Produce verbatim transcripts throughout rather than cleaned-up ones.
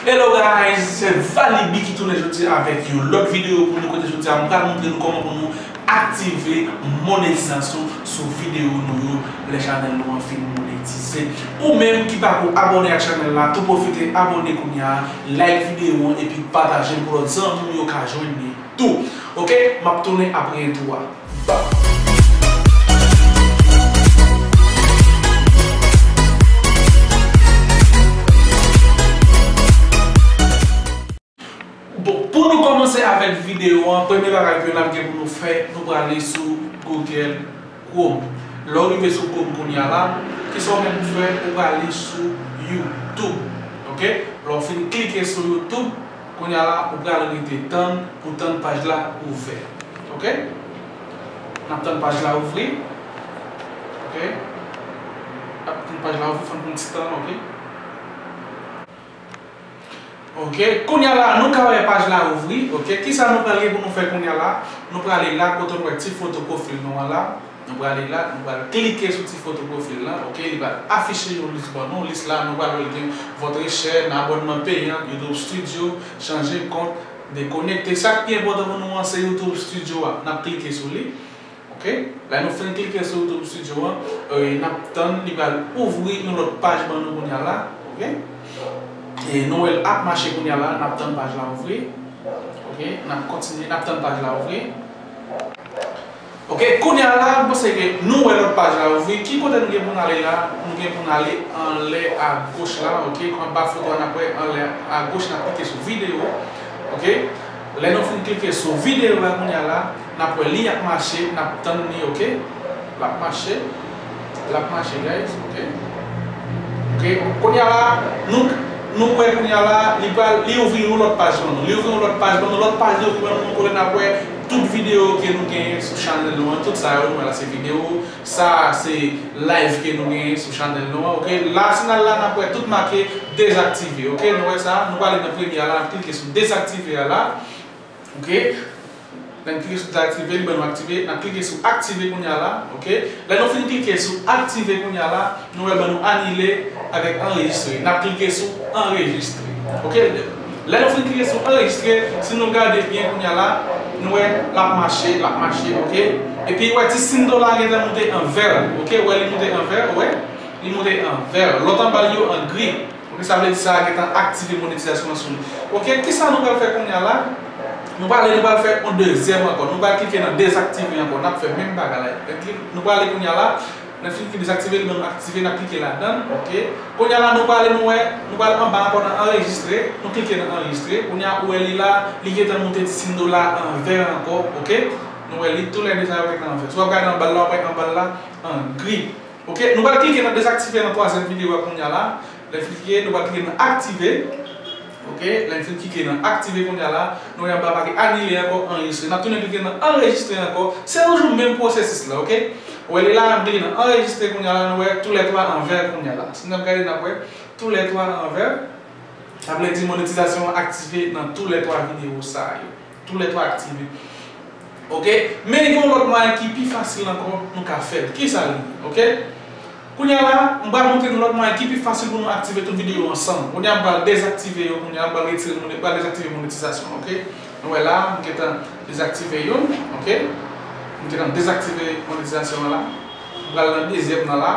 Hello guys, se Valiby ki tounen jodi a avèk yon lòt videyo pou nou, kote jodi a m pral montre nou kòman pou nou aktive monetizasyon sou videyo nou yo lè chanèl nou an fin monetize. Ou menm ki pako abòne ak chanèl la, tou pwofite abòne kounye a, like videyo an epi pataje l pou lòt zanmi w yo ka jwenn li tou. Ok, m ap tounen apre entwo a. Bon, pou nou kòmanse avèk videyo an, premye bagay ke n ap gen pou nou fè, nou prale sou Google Chrome. Lè w rive sou Chrome kounye a la, kisa w gen pou fè? Ou prale sou YouTube. Ok? Lè w fin klike sou YouTube, kounye a la, ou pral rete tann pou tann paj la ouvè. Ok? N ap tann paj la ouvri. Ok? N ap tann paj la ouvri, fè n pran ti tan, ok? Ok, kounye a la, nou ka wè paj la ouvri. Ok, kisa nou pral gen pou nou fè kounye a la? Nou prale la, kote nou wè ti foto pwofil nou an la. Nou prale la, nou pral klike sou ti foto pwofil lan. Ok, li pral afiche yon lis ban nou. Lis la, nou pral wè l gen votre chaîne, abonnement payant, YouTube Studio, changer compte, déconnecter. Sa k pi enpòtan pou nou an, se YouTube Studio a. N ap klike sou li. Ok? Lè nou fin klike sou YouTube Studio an, e, n ap tann li pral ouvri yon lòt paj ban nou kounye a la. Ok? E nou wè l ap mache kounye a la, n ap tann paj la ouvri. Ok? N ap kontinye, n ap tann paj la ouvri. Ok, kounye a la, m panse ke nou wè lòt paj la ouvri. Ki kote nou gen pou n ale la? Nou gen pou n ale anlè agoch la, ok? Anba foto a, n ap wè anlè agoch, n ap klike sou videyo. Ok? Lè nou fin klike sou videyo a kounye a la, n ap wè li ap mache, n ap tann li, ok? L ap mache, l ap mache, guys, ok? Ok, kounye a la, nou, nou wè kounye a la, li pral, li ouvri yon lòt paj ban nou. Li ouvri yon lòt paj ban nou, lòt paj li ouvri ban nou, kote n ap wè tout videyo ke nou genyen sou chanèl nou an, tout sa yo, nou wè la se videyo, sa se live ke nou genyen sou chanèl nou an, ok? La, si n al la, n ap wè tout make dezaktive, ok? Nou wè sa, nou prale nan premye a la, n ap klike sou dezaktive a la. Ok? Lè n klike sou dezaktive, li ban nou aktive. N ap klike sou aktive kounye a la. Ok? Lè nou fin klike sou aktive kounye a la, nou wè ban nou anile avèk anrejistre. N ap klike sou anrejistre. Ok? Lè nou fin klike sou anrejistre, si nou gade byen kounye a la, nou wè l ap mache, l ap mache, ok? Epi wè ti siy dola gentan moute an vè, ok? Wè li moute an vè, wè? Li moute an vè. Lòt anba l yo an gri. Ok, sa vle di sa gentan aktive monetizasyon an sou li. Ok, kisa nou pral fè kounye a la? Nou pral, nou pral fè yon dezyèm ankò. Nou pral klike nan dezaktive ankò. N ap fè menm bagay la. Lè klik, nou pral ale kounye a la. Lè fin ki dezaktive, li ban nou aktive, n ap klike ladan l. Ok. Kounye a la, nou pral, nou wè, nou pral anba ankò nan anrejistre. Nou klike nan anrejistre. Kounye a, ou wè li la, li gentan moute ti siy dola an vè ankò. Ok. Nou wè li, tou lè de sa yo gentan an vè. Si w ap gade anba l la, w ap wè anba l la an gri. Ok, nou pral klike nan dezaktive nan twazyèm videyo a kounye a la. Lè n fin klike, nou pral klike nan aktive. Ok, lè n fin klike nan aktive kounye a la, nou wè anba make anile ankò, anrejistre. N ap tounen klike nan anrejistre ankò. Se toujou menm pwosesis la, ok? Ou wè li la, m klike nan anrejistre kounye a la, nou wè tou lè twa an vè kounye a la. Si n ap gade, n ap wè tou lè twa an vè. Sa vle di monetizasyon an aktive nan tou lè twa videyo sa yo. Tou lè twa aktive. Ok? Men gen yon lòt mwayen ki pi fasil ankò, nou ka fè l. Kisa l ye? Ok? Kounye a la, m pral montre nou lòt mwayen ki pi fasil pou nou aktive tout videyo ansanm. Kounye a, m pral dezaktive yo, kounye a, m pral retire, m pral dezaktive monetizasyon, ok? Nou wè la, m gentan dezaktive youn, ok? M gentan dezaktive monetizasyon an la. M pral nan dezyèm nan la.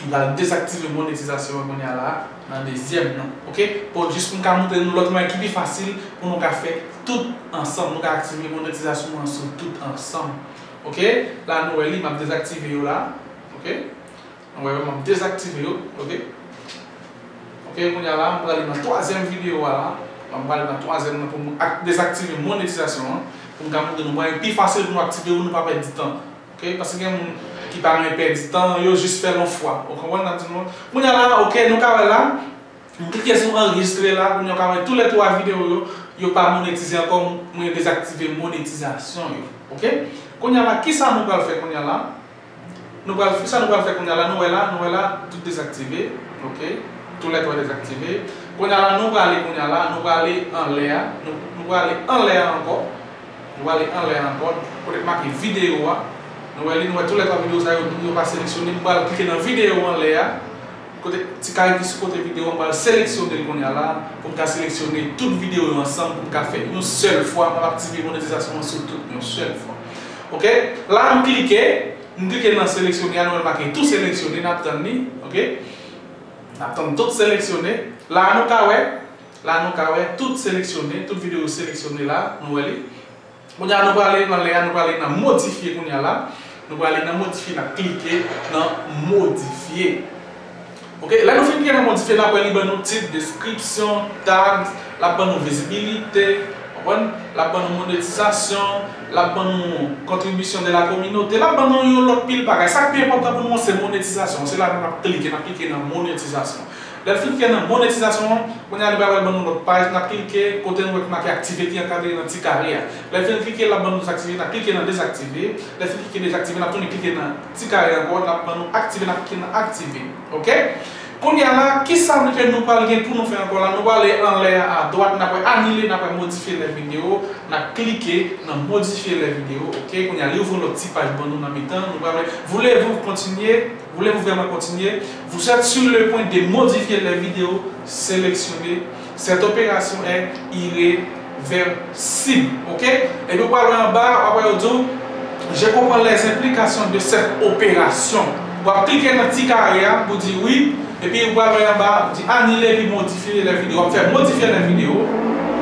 M pral dezaktive monetizasyon an kounye a la, nan dezyèm nan, ok? Pou jis pou m ka montre nou lòt mwayen ki pi fasil pou nou ka fè tout ansanm, nou ka aktive monetizasyon an sou tout ansanm. Ok? La nou wè li, m ap dezaktive yo la. Ok? Nou wè yo, m ap dezaktive yo. Ok? Ok, kounye a la, m prale nan twazyèm videyo a la. M prale nan twazyèm nan pou m ak-, dezaktive monetizasyon an. Pou m ka montre nou mwayen pi fasil pou nou aktive yo, nou pa pèdi tan. Ok? Paske gen moun ki pa renmen pèdi tan, yo jis fè l yon fwa. Ou konprann sa m di nou? Kounye a la, ok, nou ka wè la. M klike sou anrejistre la, kounye a w ka wè tou lè twa videyo yo, yo pa monetize ankò, mwen dezaktive monetizasyon yo. Ok? Kounye a la, kisa nou pral fè kounye a la? Nou pral, kisa nou pral fè kounye a la? Nou wè la, nou wè la, tout dezaktive. Ok? Tou lè twa dezaktive. Kounye a la, nou prale kounye a la, nou prale anlè a, nou, nou prale anlè a ankò. Nou prale anlè a ankò, kote k make videyo a. Nou wè li, nou wè tou lè twa videyo sa yo, yo pa seleksyone. Nou pral klike nan videyo anlè a. Kote ti kare ki sou kote videyo, m pral seleksyone l kounye a la, pou m ka seleksyone tout videyo yo ansanm, pou m ka fè yon sèl fwa, m ap aktive monetizasyon an sou tout yon sèl fwa. Ok? La, m klike, m klike nan seleksyone a, nou wè l make tou seleksyone, n ap tann li, ok? N ap tann tout seleksyone. La, nou ka wè, la, nou ka wè, tout seleksyone, tout videyo seleksyone la, nou wè li. Kounye a, nou prale nan lè a, nou prale nan modifye kounye a la. Nou prale nan modifye, n ap klike nan modifye. Ok, lè nou fin klike nan modifye, n ap wè li ban nou tit, deskripsyon, tags, l ap ban nou vizibilite, konprann? L ap ban nou monetizasyon, l ap ban nou kontribisyon de la kominote, l ap ban nou yon lòt pil bagay. Sa k pi enpòtan pou nou an se monetizasyon. Se la nou ap klike, n ap klike nan monetizasyon. Lè l fin klike nan monetizasyon an, kounye a li pral ban nou lòt paj, n ap klike kote nou wè ki make aktive ki ankadre nan ti kare a. Lè l fin klike, l ap ban nou dezaktive, n ap klike nan dezaktive. Lè l fin klike dezaktive, n ap tounen klike nan ti kare ankò, l ap ban nou aktive, n ap klike nan aktive. Ok? Kounye a la, kisa ke nou pral gen pou nou fè ankò la? Nou prale anlè a, adwat, n ap wè anile, n ap wè modifye lè videyo, n ap klike nan modifye lè videyo. Ok? Kounye a, li ouvri yon lòt ti paj ban nou nan mitan, nou pral wè, voulez-vous continuer? Voulez-vous vraiment continuer? Vous êtes sur le point de modifier les vidéos sélectionnées. Cette opération est irréversible. Ok? Epi w pral wè anba, w ap wè yo di w, je comprends les implications de cette opération. W ap klike nan ti kare a pou di wi, epi w pral wè anba, di anile epi modifye les vidéos. W ap fè modifye les vidéos.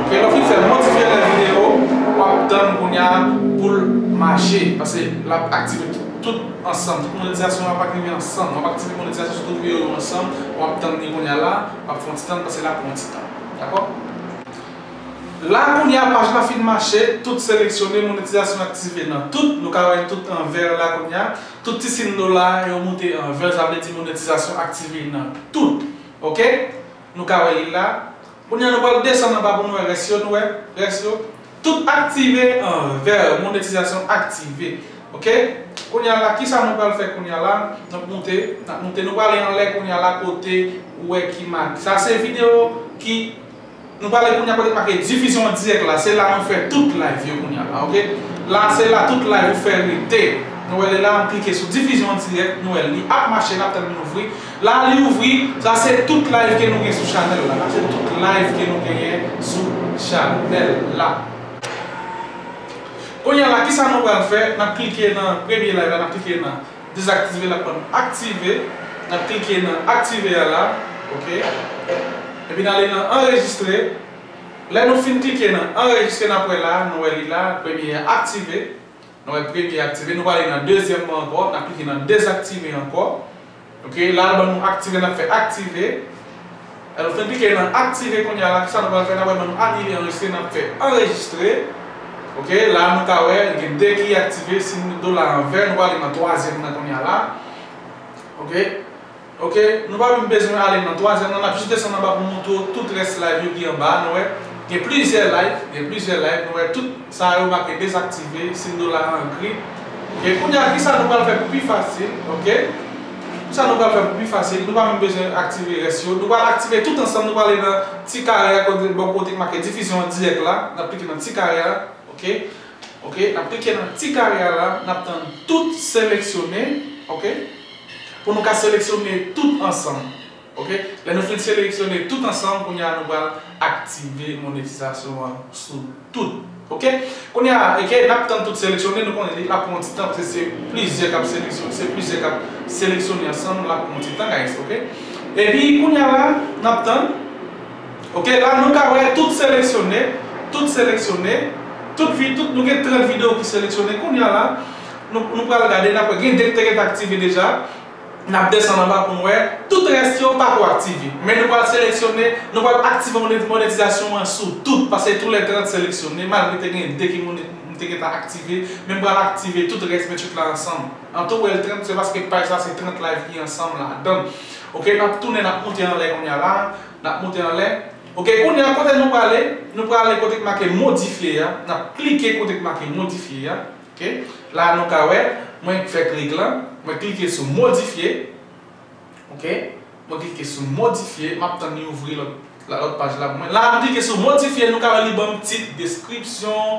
Ok? Lè w fin fè modifye les vidéos, w ap tann kounye a pou l mache. Paske l ap aktive tout ansanm. Tout monetizasyon yo ap aktive ansanm. W ap aktive monetizasyon sou tout videyo yo ansanm. W ap tann li kounye a la. W ap fè yon ti tann, paske l ap pran yon ti tan. Dakò? La, kounye a, paj la fin mache, tout seleksyone, monetizasyon aktive nan tout. Nou ka wè tout an vè la kounye a. Tout ti siy dola yo moute an vè, sa vle di monetizasyon aktive nan tout. Ok? Nou ka wè li la. Kounye a, nou pral desann anba pou nou wè rès yo, nou wè rès yo. Tout aktive an vè, monetizasyon aktive. Ok? Kounye a la, kisa nou pral fè kounye a la? N ap moute, n ap moute. Nou prale anlè kounye a la kote ou wè ki make. Sa se videyo ki, nou prale kounye a kote make difizyon dirèk la. Se la nou fè tout live yo kounye a la, ok? La, se la tout live ou fè rete. Nou wè li la, m klike sou difizyon dirèk, nou wè li ap mache, n ap tann li ouvri. La li ouvri, sa se tout live ke nou gen sou chanèl la. Sa se tout live ke nou genyen sou chanèl la. Kounye a la, kisa nou pral fè? N ap klike nan premye live la, n ap klike nan dezaktive, l ap ban nou aktive. N ap klike nan aktive a la, ok? Epi n ale nan anrejistre. Lè nou fin klike nan anrejistre, n ap wè la, nou wè li la, premye a aktive. Nou wè premye aktive, nou prale nan dezyèm nan ankò, n ap klike nan dezaktive ankò. Ok, la l ban nou aktive, n ap fè aktive. Lè nou fin klike nan aktive kounye a la, kisa nou pral fè? N ap wè ban nou anile anrejistre, n ap fè anrejistre. Ok, la nou ka wè gen de ki aktive, siy dola an vè, nou prale nan twazyèm nan kounye a la. Ok. Ok, nou pa menm bezwen ale nan twazyèm nan, n ap jis desann anba pou montre w tout rès live yo ki anba a, nou wè. Gen plizyè live, gen plizyè live, nou wè tout sa yo make dezaktive, siy dola an gri. Ok, kounye a, kisa nou pral fè pou pi fasil, ok? Kisa nou pral fè pou pi fasil? Nou pa menm bezwen aktive rès yo. Nou pral aktive tout ansanm, nou prale nan ti kare a kote, bò kote k make difizyon an dirèk la. N ap klike nan ti kare a, ok? Ok, n ap klike nan ti kare a la, n ap tann tout seleksyone, ok? Pou nou ka seleksyone tout ansanm. Ok? Lè nou fin seleksyone tout ansanm, kounye a nou pral aktive monetizasyon an sou tout. Ok? Kounye a, ok, n ap tann tout seleksyone, nou konnen li, l ap pran yon ti tan, paske se plizyè k ap seleksyone, se plizyè k ap seleksyone ansanm, l ap pran yon ti tan, guys, ok? Epi, kounye a la, n ap tann. Ok, la nou ka wè tout seleksyone, tout seleksyone, tout vi-, tout, nou gen trant videyo ki seleksyone. Kounye a la, nou, nou pral gade, n ap wè gen de k te gentan aktive deja. N ap desann anba pou n wè. Tout rès yo pako aktive. Men nou pral seleksyone, nou pral aktive monet-, monetizasyon an sou tout, paske tou lè trant seleksyone, malgre te gen de ki monet-, m te gentan aktive, men m pral aktive tout rès venntuit la ansanm. An tou, w wè l trant, se paske paj la se trant live ki ansanm ladan. Ok, n ap tounen, n ap moute anlè kounye a la, n ap moute anlè. Ok, kounye a kote nou prale, nou prale kote k make modifye a, n ap klike kote k make modifye a. Ok, la nou ka wè, mwen fè klik lan, mwen klike sou modifye. Ok, mwen klike sou modifye, m ap tann li ouvri lòt La lòt paj la pou mwen. La, m klike sou modifye, nou ka wè li ban m tit, deskripsyon,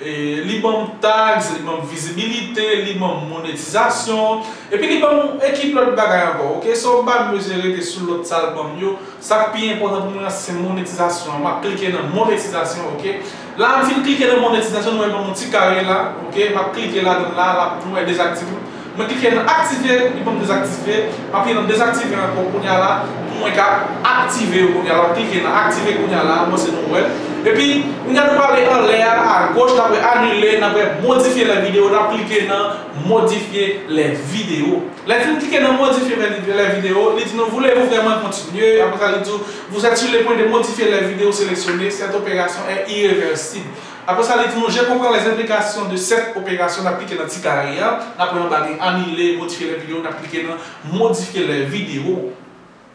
e, li ban m tags, li ban m vizibilite, li ban m monetizasyon, epi li ban m yon ekip lòt bagay ankò, oke? So, m pa bezwen rete sou lòt sa l ban m yo. Sa k pi enpòtan pou mwen an, se monetizasyon an. M ap klike nan monetizasyon, oke? La, m fin klike nan monetizasyon, nou wè ban m yon ti kare la, oke? M ap klike ladan l la, l ap, nou wè dezaktive. Mwen klike nan aktive, li ban m dezaktive. M ap klike nan dezaktive ankò kounye a la, pou mwen ka aktive yo kounye a la. M ap klike nan aktive kounye a la, mwen se nou wè. Epi, kounye a nou prale anlè a, agoch, n ap wè anile, n ap wè modifye lè videyo, n ap klike nan modifye lè videyo. Lè n fin klike nan modifye lè videyo, li di nou, voulez-vous vraiment continuer? Apre sa, li di, vous êtes sur le point de modifier les vidéos sélectionnées, cette opération est irréversible. Apre sa, li di nou, je comprends les implications de cette opération, n ap klike nan ti kare a, n ap wè anba gen anile, modifye lè videyo, n ap klike nan modifye lè videyo.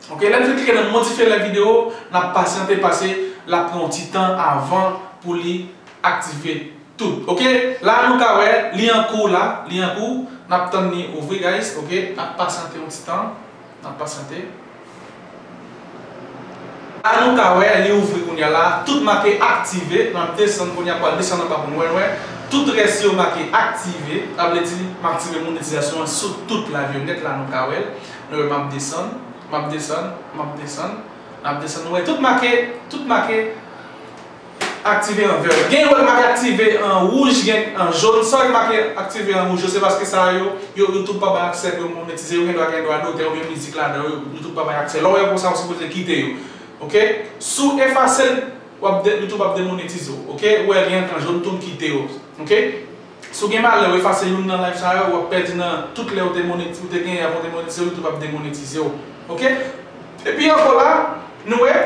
Oke, lè n fin klike nan modifye lè videyo, n ap pasyante pase, l ap pran yon ti tan avan pou li aktive tout. Oke, la nou ka wè, li an kou la, li an kou, n ap tann li ouvri, guys, oke, n ap pasyante yon ti tan, n ap pasyante. La nou ka wè li ouvri kounye a la, tout make aktive, n ap desann kounye a, pral desann anba pou nou wè, nou wè. Tout rès yo make aktive, sa vle di m aktive monetizasyon an sou tout live yo nèt la nou ka wè l. Nou wè m ap desann, m ap desann, m ap desann, m ap desann. Nou wè tout make, tout make aktive an vè. Gen yo k make aktive an wouj, gen an jòn. Sa yo k make aktive an wouj yo, se paske sa yo, yo YouTube pa bay aksè pou yo monetize yo, gen dwa gen dwa dotè oubyen mizik ladan yo, YouTube pa bay aksè. Lè w wè konsa, ou sipoze kite yo. Oke? Si w efase l, w ap de-, YouTube ap demonetize w. Oke? Ou wè gen an jòn tou, m kite yo. Oke? Si w gen malè, w efase youn nan live sa yo, w ap pèdi nan tout lè ou te monetize, ou te genyen avan ou te monetize, YouTube ap demonetize w. Oke? Epi ankò la, nou wè,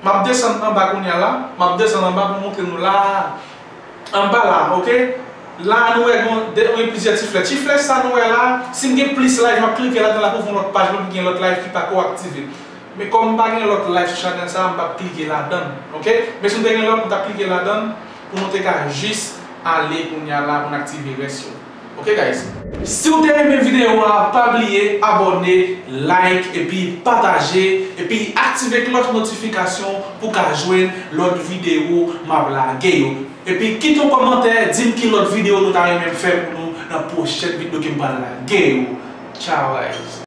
m ap desann anba kounye a la, m ap desann anba pou m montre nou la, anba la, oke? La, nou wè gon, de, gen plizyè ti flèch. Ti flèch sa nou wè la, si m gen plis live, m ap klike ladan la pou fè yon lòt paj, pou gen lòt live ki pako aktive. Men kòm m pa gen lòt live sou chanèl sa, m p ap klike ladan l, oke? Men si m te gen lòt, m t ap klike ladan l pou nou te ka jis ale kounye a la pou n aktive rès yo. Oke, guys? Si w te renmen videyo a, pa bliye abòne, like, epi pataje, epi aktive klòch notifikasyon pou w ka jwenn lòt videyo m ap lage yo. Epi kite yon kòmantè, di m ki lòt videyo nou ta renmen m fè pou nou nan pwochèn videyo ke m pral lage yo. Tchao, guys.